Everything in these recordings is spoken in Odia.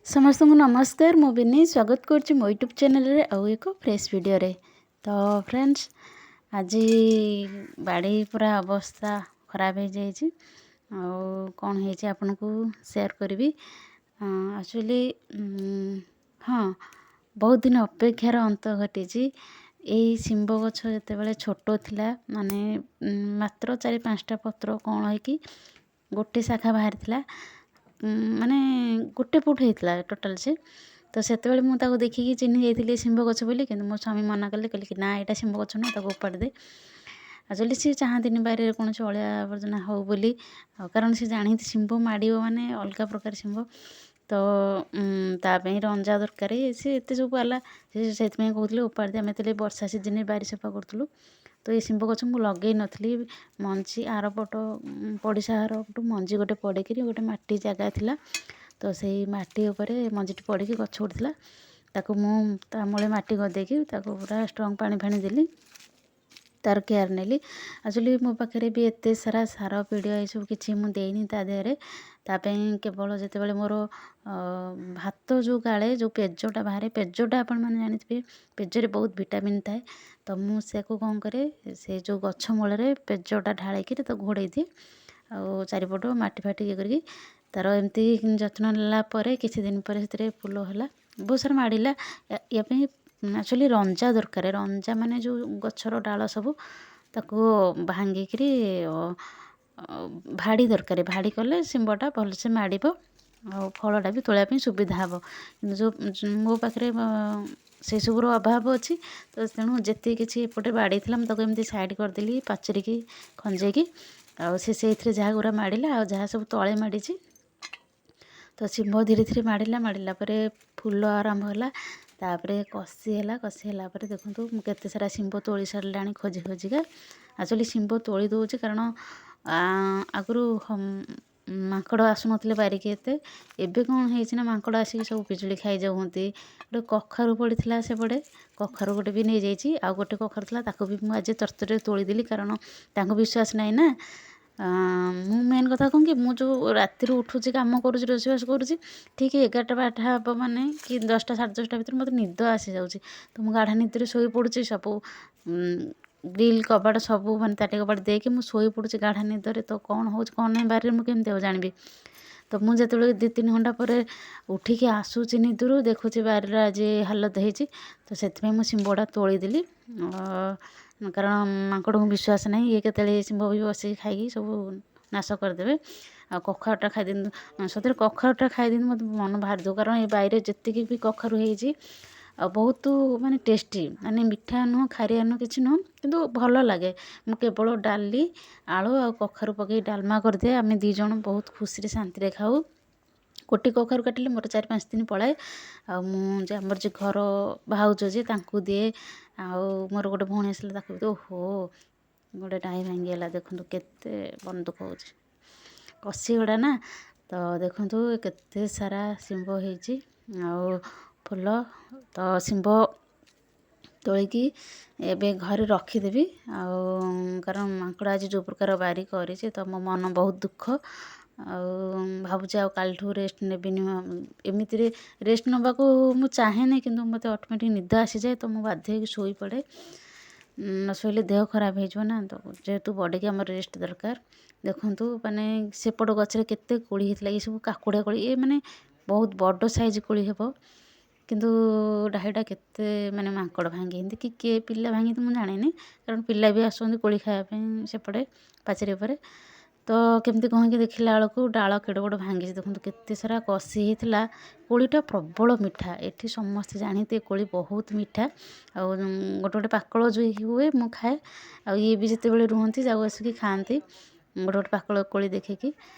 ସମସ୍ତଙ୍କୁ ନମସ୍କାର। ମୁଁ ବିନି ସ୍ୱାଗତ କରୁଛି ମୋ ୟୁଟ୍ୟୁବ୍ ଚ୍ୟାନେଲରେ ଆଉ ଏକ ଫ୍ରେଶ୍ ଭିଡ଼ିଓରେ। ତ ଫ୍ରେଣ୍ଡସ୍, ଆଜି ବାଡ଼ି ପୁରା ଅବସ୍ଥା ଖରାପ ହେଇଯାଇଛି ଆଉ କ'ଣ ହେଇଛି ଆପଣଙ୍କୁ ସେୟାର କରିବି। ଆକ୍ଚୁଆଲି ହଁ, ବହୁତ ଦିନ ଅପେକ୍ଷାର ଅନ୍ତ ଘଟିଛି। ଏଇ ଶିମ୍ବ ଗଛ ଯେତେବେଳେ ଛୋଟ ଥିଲା, ମାନେ ମାତ୍ର 4-5ଟା ପତ୍ର କଅଁଳ ହେଇକି ଗୋଟେ ଶାଖା ବାହାରିଥିଲା, ମାନେ ଗୋଟେ ଫୁଟ ହେଇଥିଲା ଟୋଟାଲ୍ ସେ। ତ ସେତେବେଳେ ମୁଁ ତାକୁ ଦେଖିକି ଚିହ୍ନି ଯାଇଥିଲି ଶିମ୍ବ ଗଛ ବୋଲି। କିନ୍ତୁ ମୋ ସ୍ୱାମୀ ମନା କଲେ, କହିଲେ କି ନା, ଏଇଟା ଶିମ୍ବ ଗଛ ନୁହଁ, ତାକୁ ଉପାଡ଼ି ଦେ। ଆକ୍ଚୁଆଲି ସିଏ ଚାହାନ୍ତିନି ବାରିରେ କୌଣସି ଅଳିଆ ଆବର୍ଜନା ହଉ ବୋଲି, ଆଉ କାରଣ ସେ ଜାଣନ୍ତି ଶିମ୍ବ ମାଡ଼ିବ ମାନେ ଅଲଗା ପ୍ରକାର ଶିମ୍ବ, ତ ତା ପାଇଁ ରଞ୍ଜା ଦରକାର। ସେ ଏତେ ସବୁ ପାଲା, ସେ ସେଥିପାଇଁ କହୁଥିଲେ ଉପାଡ଼ି ଦେ। ଆମେ ଯେତେବେଳେ ବର୍ଷା ସିଜିନରେ ବାରି ସଫା କରୁଥିଲୁ, ତ ଏ ଶିମ୍ବ ଗଛ ମୁଁ ଲଗେଇ ନଥିଲି। ମଞ୍ଜି ଆରପଟ ପଡ଼ିଶା ଘର ପଟୁ ମଞ୍ଜି ଗୋଟେ ପଡ଼ିକିରି ଗୋଟେ ମାଟି ଜାଗା ଥିଲା, ତ ସେଇ ମାଟି ଉପରେ ମଞ୍ଜିଟି ପଡ଼ିକି ଗଛ ଉଠିଥିଲା। ତାକୁ ମୁଁ ତା ମୂଳେ ମାଟି ଗଦେଇକି ତାକୁ ପୁରା ଷ୍ଟ୍ରଙ୍ଗ ପାଣି ଫାଣି ଦେଲି, ତାର କେୟାର ନେଲି। ଆକ୍ଚୁଆଲି ମୋ ପାଖରେ ବି ଏତେ ସାରା ସାର, ପିଡ଼ିଆ ଏସବୁ କିଛି ମୁଁ ଦେଇନି ତା ଦେହରେ। ତା ପାଇଁ କେବଳ ଯେତେବେଳେ ମୋର ଭାତ ଯେଉଁ ଗାଳେ, ଯେଉଁ ପେଜଟା ବାହାରେ, ପେଜଟା ଆପଣମାନେ ଜାଣିଥିବେ, ପେଜରେ ବହୁତ ଭିଟାମିନ୍ ଥାଏ। ତ ମୁଁ ସେୟାକୁ କ'ଣ କରେ, ସେ ଯେଉଁ ଗଛ ମୂଳରେ ପେଜଟା ଢାଳିକିରି ତାକୁ ଘୋଡ଼େଇ ଦିଏ ଆଉ ଚାରିପଟୁ ମାଟି ଫାଟି ଇଏ କରିକି ତାର ଏମିତି ଯତ୍ନ ନେଲା ପରେ କିଛି ଦିନ ପରେ ସେଥିରେ ଫୁଲ ହେଲା, ବହୁତ ସାରା ମାଡ଼ିଲା। ୟା ପାଇଁ ଆକ୍ଚୁଆଲି ରଞ୍ଜା ଦରକାର। ରଞ୍ଜା ମାନେ ଯେଉଁ ଗଛର ଡାଳ ସବୁ ତାକୁ ଭାଙ୍ଗିକିରି ଭାଡ଼ି ଦରକାର। ଭାଡ଼ି କଲେ ଶିମ୍ବଟା ଭଲସେ ମାଡ଼ିବ ଆଉ ଫଳଟା ବି ତୋଳିବା ପାଇଁ ସୁବିଧା ହେବ। କିନ୍ତୁ ଯେଉଁ ମୋ ପାଖରେ ସେସବୁର ଅଭାବ ଅଛି, ତ ତେଣୁ ଯେତିକି କିଛି ଏପଟେ ବାଡ଼େଇଥିଲା, ମୁଁ ତାକୁ ଏମିତି ସାଇଡ଼୍ କରିଦେଲି ପାଚେରିକି ଖଞ୍ଜେଇକି, ଆଉ ସେ ସେଇଥିରେ ଯାହା ଗୁଡ଼ା ମାଡ଼ିଲା ଆଉ ଯାହା ସବୁ ତଳେ ମାଡ଼ିଛି। ତ ଶିମ୍ବ ଧୀରେ ଧୀରେ ମାଡ଼ିଲା, ମାଡ଼ିଲା ପରେ ଫୁଲ ଆରମ୍ଭ ହେଲା, ତାପରେ କଷି ହେଲା। କଷି ହେଲା ପରେ ଦେଖନ୍ତୁ, ମୁଁ କେତେ ସାରା ଶିମ୍ବ ତୋଳି ସାରିଲାଣି ଖୋଜି ଖୋଜିକା। ଆକ୍ଚୁଆଲି ଶିମ୍ବ ତୋଳି ଦେଉଛି କାରଣ ଆଗରୁ ମାଙ୍କଡ଼ ଆସୁନଥିଲେ ବାରିକି ଏତେ। ଏବେ କ'ଣ ହେଇଛି ନା ମାଙ୍କଡ଼ ଆସିକି ସବୁ ପିଜୁଳି ଖାଇଯାଉଛନ୍ତି। ଗୋଟେ କଖାରୁ ପଡ଼ିଥିଲା ସେପଟେ, କଖାରୁ ଗୋଟେ ବି ନେଇଯାଇଛି। ଆଉ ଗୋଟେ କଖାରୁ ଥିଲା, ତାକୁ ବି ମୁଁ ଆଜି ତରତରରେ ତୋଳିଦେଲି, କାରଣ ତାଙ୍କୁ ବିଶ୍ୱାସ ନାହିଁ ନା। ମୁଁ ମେନ୍ କଥା କ'ଣ କି, ମୁଁ ଯେଉଁ ରାତିରୁ ଉଠୁଛି, କାମ କରୁଛି, ରୋଷେଇବାସ କରୁଛି, ଠିକ୍ 11ଟା 12ଟା ହେବ ମାନେ କି 10ଟା 10:30 ଭିତରେ ମୋତେ ନିଦ ଆସିଯାଉଛି। ତ ମୁଁ ଗାଢ଼ା ନିଦରେ ଶୋଇ ପଡ଼ୁଛି। ସବୁ ଗ୍ରିଲ୍ କବାଟ ସବୁ, ମାନେ ତାଟି କବାଟ ଦେଇକି ମୁଁ ଶୋଇ ପଡ଼ୁଛି ଗାଢ଼ା ନିଦରେ। ତ କ'ଣ ହେଉଛି କ'ଣ ନାହିଁ ବାରିରେ ମୁଁ କେମିତି ଆଉ ଜାଣିବି? ତ ମୁଁ ଯେତେବେଳେ 2-3 ଘଣ୍ଟା ପରେ ଉଠିକି ଆସୁଛି ନିଦରୁ, ଦେଖୁଛି ବାରିରେ ଆଜି ହାଲତ ହେଇଛି। ତ ସେଥିପାଇଁ ମୁଁ ଶିମ୍ବଟା ତୋଳିଦେଲି, କାରଣ ମାଙ୍କଡ଼ଙ୍କୁ ବିଶ୍ୱାସ ନାହିଁ, ଇଏ କେତେବେଳେ ଶିମ୍ବ ବି ବସିକି ଖାଇକି ସବୁ ନାଶ କରିଦେବେ। ଆଉ କଖାରୁଟା ଖାଇଦିଅନ୍ତୁ। ସତରେ କଖାରୁଟା ଖାଇଦିଅନ୍ତୁ, ମୋତେ ମନ ଭାରି ଦୁଃଖ, କାରଣ ଏ ବାଇରେ ଯେତିକି ବି କଖାରୁ ହେଇଛି ଆଉ ବହୁତ ମାନେ ଟେଷ୍ଟି, ମାନେ ମିଠା ନୁହଁ, ଖାରିଆ ନୁହଁ, କିଛି ନୁହଁ, କିନ୍ତୁ ଭଲ ଲାଗେ। ମୁଁ କେବଳ ଡାଲି, ଆଳୁ ଆଉ କଖାରୁ ପକେଇ ଡାଲମା କରିଦିଏ। ଆମେ 2 ଜଣ ବହୁତ ଖୁସିରେ ଶାନ୍ତିରେ ଖାଉ। ଗୋଟେ କଖାରୁ କାଟିଲେ ମୋର 4-5 ଦିନ ପଳାଏ। ଆଉ ମୁଁ ଯେ ଆମର ଯେ ଘର ଭାଉଜ ଯେ, ତାଙ୍କୁ ଦିଏ, ଆଉ ମୋର ଗୋଟେ ଭଉଣୀ ଆସିଲେ ତାକୁ ବି। ଓହୋ, ଗୋଟେ ଡାହି ଭାଙ୍ଗିଗଲା। ଦେଖନ୍ତୁ କେତେ ମନ ଦୁଃଖ ହେଉଛି, କଷି ଗୁଡ଼ା ନା। ତ ଦେଖନ୍ତୁ କେତେ ସାରା ଶିମ୍ବ ହେଇଛି ଆଉ ଫୁଲ। ତ ଶିମ୍ବ ତୋଳିକି ଏବେ ଘରେ ରଖିଦେବି, ଆଉ କାରଣ ମାଙ୍କଡ଼ ଆଜି ଯେଉଁ ପ୍ରକାର ବାରି କରିଛି, ତ ମୋ ମନ ବହୁତ ଦୁଃଖ। ଆଉ ଭାବୁଛି ଆଉ କାଲିଠୁ ରେଷ୍ଟ ନେବିନି। ଏମିତିରେ ରେଷ୍ଟ ନେବାକୁ ମୁଁ ଚାହେଁନି, କିନ୍ତୁ ମୋତେ ଅଟୋମେଟିକ୍ ନିଦ ଆସିଯାଏ, ତ ମୁଁ ବାଧ୍ୟ ହେଇକି ଶୋଇପଡ଼େ। ନ ଶୋଇଲେ ଦେହ ଖରାପ ହେଇଯିବ ନା, ତ ଯେହେତୁ ବଡ଼ିକି ଆମର ରେଷ୍ଟ ଦରକାର। ଦେଖନ୍ତୁ, ମାନେ ସେପଟ ଗଛରେ କେତେ କୋଳି ହେଇଥିଲା। ଏ ସବୁ କାକୁଡ଼ିଆ କୋଳି, ଏ ମାନେ ବହୁତ ବଡ଼ ସାଇଜ୍ କୋଳି ହେବ, କିନ୍ତୁ ଡାହିଟା କେତେ ମାନେ ମାଙ୍କଡ଼ ଭାଙ୍ଗିଛନ୍ତି କି କିଏ ପିଲା ଭାଙ୍ଗିଛନ୍ତି ମୁଁ ଜାଣିନି, କାରଣ ପିଲା ବି ଆସନ୍ତି କୋଳି ଖାଇବା ପାଇଁ ସେପଟେ ପାଚେରୀ ଉପରେ। ତ କେମିତି କ'ଣ ହେଇକି ଦେଖିଲା ବେଳକୁ ଡାଳ କେଡ଼େ ବଡ଼ ଭାଙ୍ଗିଛି। ଦେଖନ୍ତୁ କେତେ ସାରା କଷି ହେଇଥିଲା। କୋଳିଟା ପ୍ରବଳ ମିଠା। ଏଠି ସମସ୍ତେ ଜାଣିନ୍ତି କୋଳି ବହୁତ ମିଠା। ଆଉ ଗୋଟେ ଗୋଟେ ପାକଳ ଯେଉଁ ହୁଏ, ମୁଁ ଖାଏ, ଆଉ ଇଏ ବି ଯେତେବେଳେ ରୁହନ୍ତି ଯାଉ ଆସିକି ଖାଆନ୍ତି ଗୋଟେ ଗୋଟେ ପାକଳ କୋଳି ଦେଖିକି।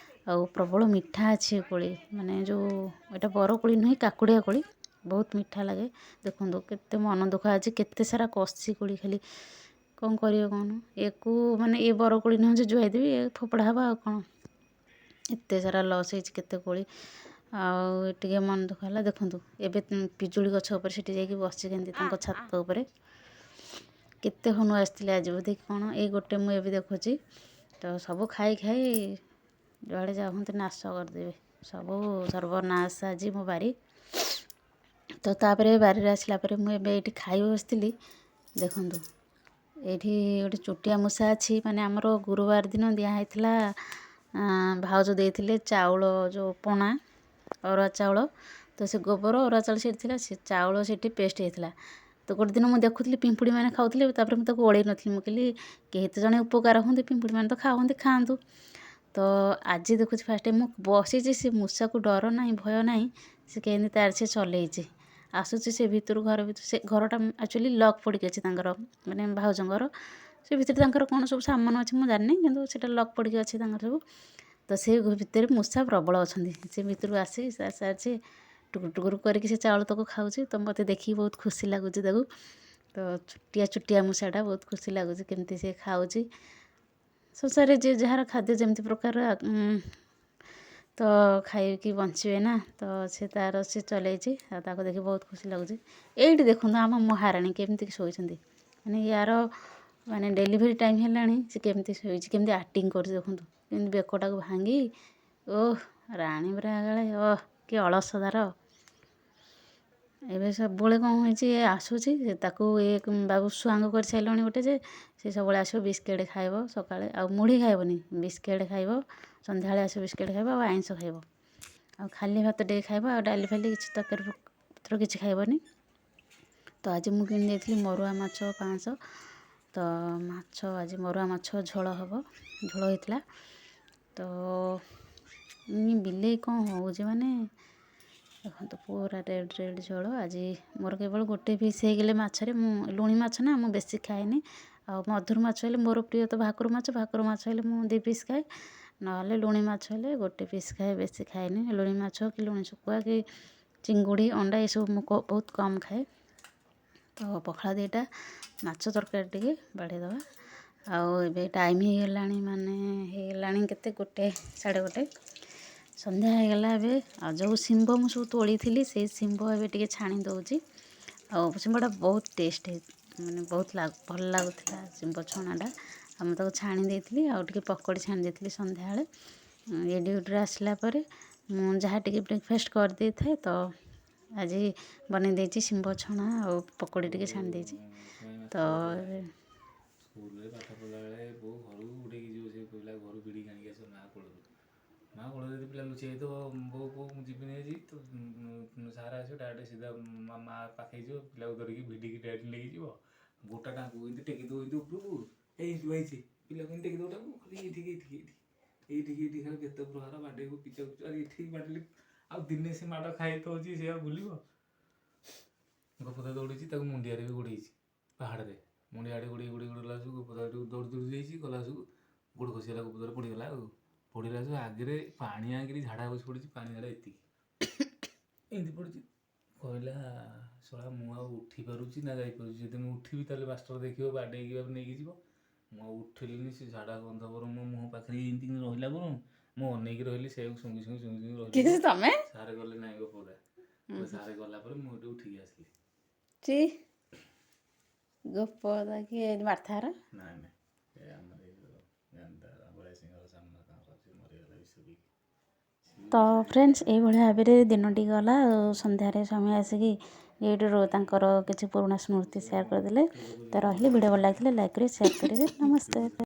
ଆଉ ପ୍ରବଳ ମିଠା ଅଛି ଏ କୋଳି, ମାନେ ଯେଉଁ ଏଇଟା ବରକୋଳି ନୁହେଁ, କାକୁଡ଼ିଆ କୋଳି, ବହୁତ ମିଠା ଲାଗେ। ଦେଖନ୍ତୁ କେତେ ମନ ଦୁଃଖ ଅଛି, କେତେ ସାରା କଷି କୋଳି ଖାଲି। କ'ଣ କରିବ କହୁନ ୟାକୁ? ମାନେ ଏ ବରକୋଳି ନୁହଁ ଯେ ଜୁଆଇ ଦେବି, ଏ ଫୋପଡ଼ା ହେବ ଆଉ କ'ଣ। ଏତେ ସାରା ଲସ୍ ହେଇଛି, କେତେ କୋଳି, ଆଉ ଟିକେ ମନ ଦୁଃଖ ହେଲା। ଦେଖନ୍ତୁ ଏବେ ପିଜୁଳି ଗଛ ଉପରେ ସେଠି ଯାଇକି ବସିଛନ୍ତି, ତାଙ୍କ ଛାତ ଉପରେ। କେତେ ହନୁ ଆସିଥିଲେ ଆଜି ବୋଧେ କ'ଣ, ଏଇ ଗୋଟେ ମୁଁ ଏବେ ଦେଖୁଛି। ତ ସବୁ ଖାଇ ଖାଇ ଯୁଆଡ଼େ ଯାଉଛନ୍ତି ନାଶ କରିଦେବେ ସବୁ, ସର୍ବନାଶ ଆଜି ମୋ ବାରି। ତ ତାପରେ ବାରିରେ ଆସିଲା ପରେ ମୁଁ ଏବେ ଏଇଠି ଖାଇ ବସିଥିଲି। ଦେଖନ୍ତୁ, ଏଇଠି ଗୋଟେ ଚୁଟିଆ ମୂଷା ଅଛି। ମାନେ ଆମର ଗୁରୁବାର ଦିନ ଦିଆହେଇଥିଲା, ଭାଉଜ ଦେଇଥିଲେ ଚାଉଳ, ଯେଉଁ ପଣା ଅରୁଆ ଚାଉଳ। ତ ସେ ଗୋବର ଅରୁଆ ଚାଉଳ ସେଇଠି ଥିଲା, ସେ ଚାଉଳ ସେଠି ପେଷ୍ଟ ହେଇଥିଲା। ତ ଗୋଟେ ଦିନ ମୁଁ ଦେଖୁଥିଲି ପିମ୍ପୁଡ଼ି ମାନେ ଖାଉଥିଲେ। ତାପରେ ମୁଁ ତାକୁ ଓଳେଇ ନଥିଲି। ମୁଁ କହିଲି, କେହି ତ ଜଣେ ଉପକାର ହୁଅନ୍ତି, ପିମ୍ପୁଡ଼ି ମାନେ ତ ଖାଉନ୍ତି, ଖାଆନ୍ତୁ। ତ ଆଜି ଦେଖୁଛି, ଫାଷ୍ଟ ମୁଁ ବସିଛି, ସେ ମୂଷାକୁ ଡର ନାହିଁ, ଭୟ ନାହିଁ। ସେ କେମିତି ତାର ସେ ଚଲେଇଛି, ଆସୁଛି ସେ ଭିତରୁ, ଘର ଭିତରୁ। ସେ ଘରଟା ଆକ୍ଚୁଆଲି ଲକ୍ ପଡ଼ିକି ଅଛି ତାଙ୍କର, ମାନେ ଭାଉଜଙ୍କର। ସେ ଭିତରେ ତାଙ୍କର କ'ଣ ସବୁ ସାମାନ ଅଛି ମୁଁ ଜାଣିନି, କିନ୍ତୁ ସେଇଟା ଲକ୍ ପଡ଼ିକି ଅଛି ତାଙ୍କର ସବୁ। ତ ସେ ଭିତରେ ମୂଷା ପ୍ରବଳ ଅଛନ୍ତି। ସେ ଭିତରୁ ଆସି ସେ ଟୁକୁର ଟୁକୁର କରିକି ସେ ଚାଉଳ ତକ ଖାଉଛି। ତ ମୋତେ ଦେଖିକି ବହୁତ ଖୁସି ଲାଗୁଛି ତାକୁ। ତ ଛୋଟିଆ ଛୋଟିଆ ମୂଷାଟା, ବହୁତ ଖୁସି ଲାଗୁଛି କେମିତି ସେ ଖାଉଛି। ସଂସାରରେ ଯିଏ ଯାହାର ଖାଦ୍ୟ ଯେମିତି ପ୍ରକାର, ତ ଖାଇକି ବଞ୍ଚିବେ ନା। ତ ସେ ତାର ସେ ଚଲେଇଛି ଆଉ ତାକୁ ଦେଖି ବହୁତ ଖୁସି ଲାଗୁଛି। ଏଇଠି ଦେଖନ୍ତୁ, ଆମ ମହାରାଣୀ କେମିତି ଶୋଇଛନ୍ତି। ମାନେ ୟାର ମାନେ ଡେଲିଭରି ଟାଇମ୍ ହେଲାଣି, ସେ କେମିତି ଶୋଇଛି, କେମିତି ଆକ୍ଟିଂ କରୁଛି ଦେଖନ୍ତୁ, କେମିତି ବେକଟାକୁ ଭାଙ୍ଗି। ଓହ, ରାଣୀ ପୁରା କାଳେ। ଓହ, କି ଅଳସ ତାର। ଏବେ ସବୁବେଳେ କ'ଣ ହେଇଛି, ଏ ଆସୁଛି ତାକୁ ଏ ବାବୁ ସୁଆଙ୍ଗ କରିସାରିଲାଣି ଗୋଟେ ଯେ ସେ ସବୁବେଳେ ଆସିବ, ବିସ୍କେଟ୍ ଖାଇବ ସକାଳେ, ଆଉ ମୁଢ଼ି ଖାଇବନି, ବିସ୍କେଟ୍ ଖାଇବ। ସନ୍ଧ୍ୟାବେଳେ ଆସିବ, ବିସ୍କେଟ୍ ଖାଇବ ଆଉ ଆଇଁଷ ଖାଇବ, ଆଉ ଖାଲି ଭାତ ଟିକେ ଖାଇବ, ଆଉ ଡାଲି ଫାଲି କିଛି ତରକାରୀ ପତ୍ର କିଛି ଖାଇବନି। ତ ଆଜି ମୁଁ କିଣି ଦେଇଥିଲି ମରୁଆ ମାଛ 500। ତ ମାଛ ଆଜି ମରୁଆ ମାଛ ଝୋଳ ହେବ, ଝୋଳ ହେଇଥିଲା। ତ ବିଲେଇ କ'ଣ ହେଉଛି, ମାନେ ଦେଖନ୍ତୁ, ପୁରା ରେଡ଼୍ ରେଡ଼୍ ଝୋଳ। ଆଜି ମୋର କେବଳ ଗୋଟେ ପିସ୍ ହେଇଗଲେ ମାଛରେ, ମୁଁ ଲୁଣି ମାଛ ନା ମୁଁ ବେଶୀ ଖାଏନି। ଆଉ ମଧୁର ମାଛ ହେଲେ ମୋର ପ୍ରିୟ ତ ଭାକୁର ମାଛ। ଭାକୁର ମାଛ ହେଲେ ମୁଁ 2 ପିସ୍ ଖାଏ, ନହେଲେ ଲୁଣି ମାଛ ହେଲେ ଗୋଟେ ପିସ୍ ଖାଏ, ବେଶୀ ଖାଏନି। ଲୁଣି ମାଛ କି ଲୁଣି ଶୁଖୁଆ କି ଚିଙ୍ଗୁଡ଼ି, ଅଣ୍ଡା, ଏସବୁ ମୁଁ ବହୁତ କମ୍ ଖାଏ। ତ ପଖାଳ 2ଟା, ମାଛ ତରକାରୀ ଟିକେ ବାଢ଼ିଦେବା। ଆଉ ଏବେ ଟାଇମ୍ ହେଇଗଲାଣି, ମାନେ ହେଇଗଲାଣି କେତେ, 1, 1:30, ସନ୍ଧ୍ୟା ହେଇଗଲା ଏବେ। ଆଉ ଯେଉଁ ଶିମ୍ବ ମୁଁ ସବୁ ତୋଳିଥିଲି, ସେଇ ଶିମ୍ବ ଏବେ ଟିକେ ଛାଣି ଦେଉଛି। ଆଉ ଶିମ୍ବଟା ବହୁତ ଟେଷ୍ଟ, ମାନେ ବହୁତ ଭଲ ଲାଗୁଥିଲା ଶିମ୍ବ ଛଣାଟା। ଆଉ ମୁଁ ତାକୁ ଛାଣି ଦେଇଥିଲି, ଆଉ ଟିକେ ପକୋଡ଼ି ଛାଣି ଦେଇଥିଲି ସନ୍ଧ୍ୟାବେଳେ। ଏ ଡ୍ୟୁଟିରୁ ଆସିଲା ପରେ ମୁଁ ଯାହା ଟିକେ ବ୍ରେକଫାଷ୍ଟ କରିଦେଇଥାଏ। ତ ଆଜି ବନେଇ ଦେଇଛି ଶିମ୍ବ ଛଣା ଆଉ ପକୋଡ଼ି ଟିକେ ଛାଣି ଦେଇଛି। ସୁଆଇ ତ ମାଷ୍ଟର ଥିଲା ସ୍କୁଲରେ ପାଠ ପଢ଼ିଲା ବେଳେ, ବୋଉ ଘରକୁ ଗୋଡ଼େଇକି ଯିବ, ସେ ପିଲା ଘରୁ ଭିଡ଼ିକି ଆଣିକି ଆସିବ ମା କୋଳରୁ। ମା କୋଳରେ ଯଦି ପିଲା ଲୁଚି ଯାଇଥିବ, ବୋଉ ବୋଉ ମୁଁ ଯିବିନି ଆଜି ତ, ସାର୍ ଆସିବ, ଡାଇରେକ୍ଟ ସିଧା ମା ପାଖେଇ ଯିବ, ପିଲାକୁ ଧରିକି ଭିଡ଼ିକି ଡାଇରେକ୍ଟ ନେଇକି ଯିବ। ଗୋଟା ଟାଙ୍କୁ ଏମିତି ଟେକି ଦେବ ଏମିତି ଉପରକୁ, ଏଇ ଏଇଠି ବଇଛି, ପିଲାକୁ ଏମିତି ଟେକି ଦେବ ତାକୁ ଖାଲି ଏଇଠିକି ଏଇଠିକି ଏଇଠି ଏଇଠିକି ଏଇଠି ଖାଲି କେତେ ପ୍ରହାର ବାଡ଼େଇବୁ, ପିଚା ପିଚା ଏଠି ବାଡ଼େଇଲି। ଆଉ ଦିନେ ସେ ମାଡ଼ ଖାଇ ଥଉଛି, ସେ ଆଉ ଭୁଲିବ? ଗୋପଦା ଦୌଡ଼ିଛି, ତାକୁ ମୁଣ୍ଡିଆରେ ବି ଗୋଡ଼େଇଛି ପାହାଡ଼ରେ। ମୁଣ୍ଡିଆ ଆଡ଼େ ଗୋଡ଼େଇ ଗୋଡ଼େଇ ଗୋଡ଼େଇ ଗଲା ବେଳକୁ ଗୋପଦା ଏଠୁ ଦୌଡ଼ି ଦୌଡ଼ି ଯାଇଛି, ଗଲା ବେଳକୁ ଗୋଡ଼ ଖସିଗଲା ଗୋପଦାର, ପଡ଼ିଗଲା। ଆଉ ପଡ଼ିଲା ବେଳକୁ ଆଗରେ ପାଣି ଆଗରେ ଝାଡ଼ା ବସି ପଡ଼ିଛି, ପାଣି ଝାଡ଼ା ଏତିକି ଏମିତି ପଡ଼ିଛି। କହିଲା, ଶଳା, ମୁଁ ଆଉ ଉଠି ପାରୁଛି ନା ଯାଇପାରୁଛି? ଯଦି ମୁଁ ଉଠିବି ତାହେଲେ ମାଷ୍ଟର ଦେଖିବ, ବାଡ଼େଇକି ନେଇକି ଯିବ। ମୁଁ ଆଉ ଉଠିଲିନି। ସେ ଝାଡ଼ା ଗନ୍ଧ ବରଂ ମୋ ମୁହଁ ପାଖରେ ଏମିତି ରହିଲା, ବରଂ ମୁଁ ଅନେଇକି ରହିଲି, ସେଇଆକୁ ଶୁଙ୍ଘି ଶୁଙ୍ଘି ଶୁଙ୍ଘି ଶୁଙ୍ଘି ରହିଲି। ତମେ ସାର୍ ଗଲେ, ନାଇଁ ଗୋପଦା ସାର୍ ଗଲା ପରେ ମୁଁ ଏଠୁ ଉଠିକି ଆସିଲି। ଚି ଗୋପଦା କିଏ, ମାର୍ଥାର? ନାଇଁ ନାଇଁ, ଏ ଆମର ଏଇ ବଳିଆ ସିଂହର ସାମ୍ନା ତାଙ୍କର, ସେ ମରିଗଲା ବିଷ ପିଇକି। ତ ଫ୍ରେଣ୍ଡସ୍, ଏଇଭଳି ଭାବରେ ଦିନଟି ଗଲା। ଆଉ ସନ୍ଧ୍ୟାରେ ସ୍ୱାମୀ ଆସିକି ଏଇଠିରୁ ତାଙ୍କର କିଛି ପୁରୁଣା ସ୍ମୃତି ସେୟାର କରିଦେଲେ। ତ ରହିଲି, ଭିଡ଼ିଓ ଭଲ ଲାଗିଥିଲେ ଲାଇକ୍ କରିବେ, ସେୟାର କରିବେ। ନମସ୍କାର।